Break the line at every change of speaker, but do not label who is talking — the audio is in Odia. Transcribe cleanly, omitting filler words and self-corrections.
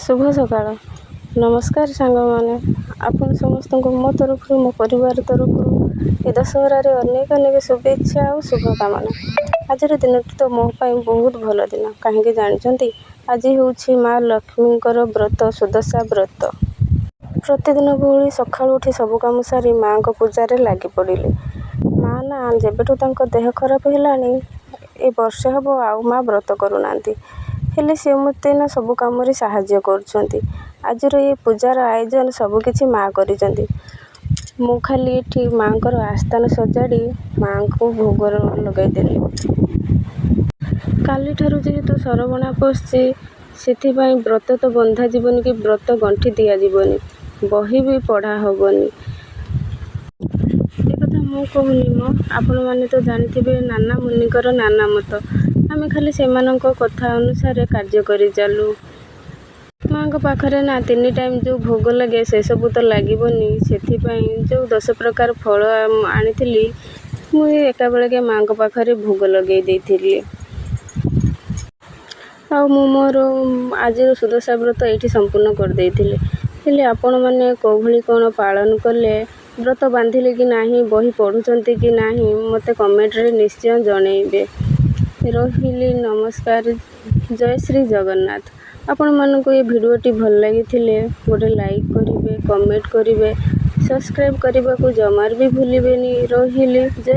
ଶୁଭ ସକାଳ। ନମସ୍କାର ସାଙ୍ଗମାନେ, ଆପଣ ସମସ୍ତଙ୍କୁ ମୋ ତରଫରୁ, ମୋ ପରିବାର ତରଫରୁ ଏ ଦଶହରାରେ ଅନେକ ଅନେକ ଶୁଭେଚ୍ଛା ଆଉ ଶୁଭକାମନା। ଆଜିର ଦିନଟି ତ ମୋ ପାଇଁ ବହୁତ ଭଲ ଦିନ। କାହିଁକି ଜାଣିଛନ୍ତି? ଆଜି ହେଉଛି ମା ଲକ୍ଷ୍ମୀଙ୍କର ବ୍ରତ, ସୁଦଶା ବ୍ରତ। ପ୍ରତିଦିନ ଭଳି ସକାଳୁ ଉଠି ସବୁ କାମ ସାରି ମାଆଙ୍କ ପୂଜାରେ ଲାଗି ପଡ଼ିଲି। ମା ନା ଯେବେଠୁ ତାଙ୍କ ଦେହ ଖରାପ ହେଲାଣି, ଏ ବର୍ଷେ ହେବ ଆଉ ମା ବ୍ରତ କରୁନାହାନ୍ତି। ହେଲେ ସିଏ ମୋତେ ନା ସବୁ କାମରେ ସାହାଯ୍ୟ କରୁଛନ୍ତି। ଆଜିର ଏ ପୂଜାର ଆୟୋଜନ ସବୁକିଛି ମା କରିଛନ୍ତି। ମୁଁ ଖାଲି ଏଠି ମାଆଙ୍କର ଆସ୍ଥାନ ସଜାଡ଼ି ମାଆଙ୍କୁ ଭୋଗ ଲଗାଇଦେଲି। କାଲିଠାରୁ ଯେହେତୁ ସରବଣା ପଶିଛି, ସେଥିପାଇଁ ବ୍ରତ ତ ବନ୍ଧାଯିବନି କି ବ୍ରତ ଗଣ୍ଠି ଦିଆଯିବନି, ବହି ବି ପଢ଼ା ହେବନି। ଏ କଥା ମୁଁ କହୁନି ମ, ଆପଣମାନେ ତ ଜାଣିଥିବେ, ନାନା ମୁନିଙ୍କର ନାନା ମତ। ଆମେ ଖାଲି ସେମାନଙ୍କ କଥା ଅନୁସାରେ କାର୍ଯ୍ୟ କରି ଚାଲୁ। ମାଆଙ୍କ ପାଖରେ ନା ତିନି ଟାଇମ୍ ଯେଉଁ ଭୋଗ ଲାଗେ, ସେସବୁ ତ ଲାଗିବନି। ସେଥିପାଇଁ ଯେଉଁ 10 ପ୍ରକାର ଫଳ ଆଣିଥିଲି, ମୁଁ ଏକାବେଳକେ ମାଆଙ୍କ ପାଖରେ ଭୋଗ ଲଗାଇ ଦେଇଥିଲି। ଆଉ ମୁଁ ମୋର ଆଜିର ସୁଦଶା ବ୍ରତ ଏଇଠି ସମ୍ପୂର୍ଣ୍ଣ କରିଦେଇଥିଲି। ହେଲେ ଆପଣମାନେ କେଉଁଭଳି କ'ଣ ପାଳନ କଲେ, ବ୍ରତ ବାନ୍ଧିଲେ କି ନାହିଁ, ବହି ପଢ଼ୁଛନ୍ତି କି ନାହିଁ, ମୋତେ କମେଣ୍ଟରେ ନିଶ୍ଚୟ ଜଣେଇବେ। ରହିଲି, ନମସ୍କାର, ଜୟ ଶ୍ରୀ ଜଗନ୍ନାଥ। ଆପଣମାନଙ୍କୁ ଏ ଭିଡ଼ିଓଟି ଭଲ ଲାଗିଥିଲେ ଗୋଟେ ଲାଇକ୍ କରିବେ, କମେଣ୍ଟ କରିବେ, ସବସ୍କ୍ରାଇବ୍ କରିବାକୁ ଜମାରୁ ବି ଭୁଲିବେନି। ରହିଲି, ଜୟ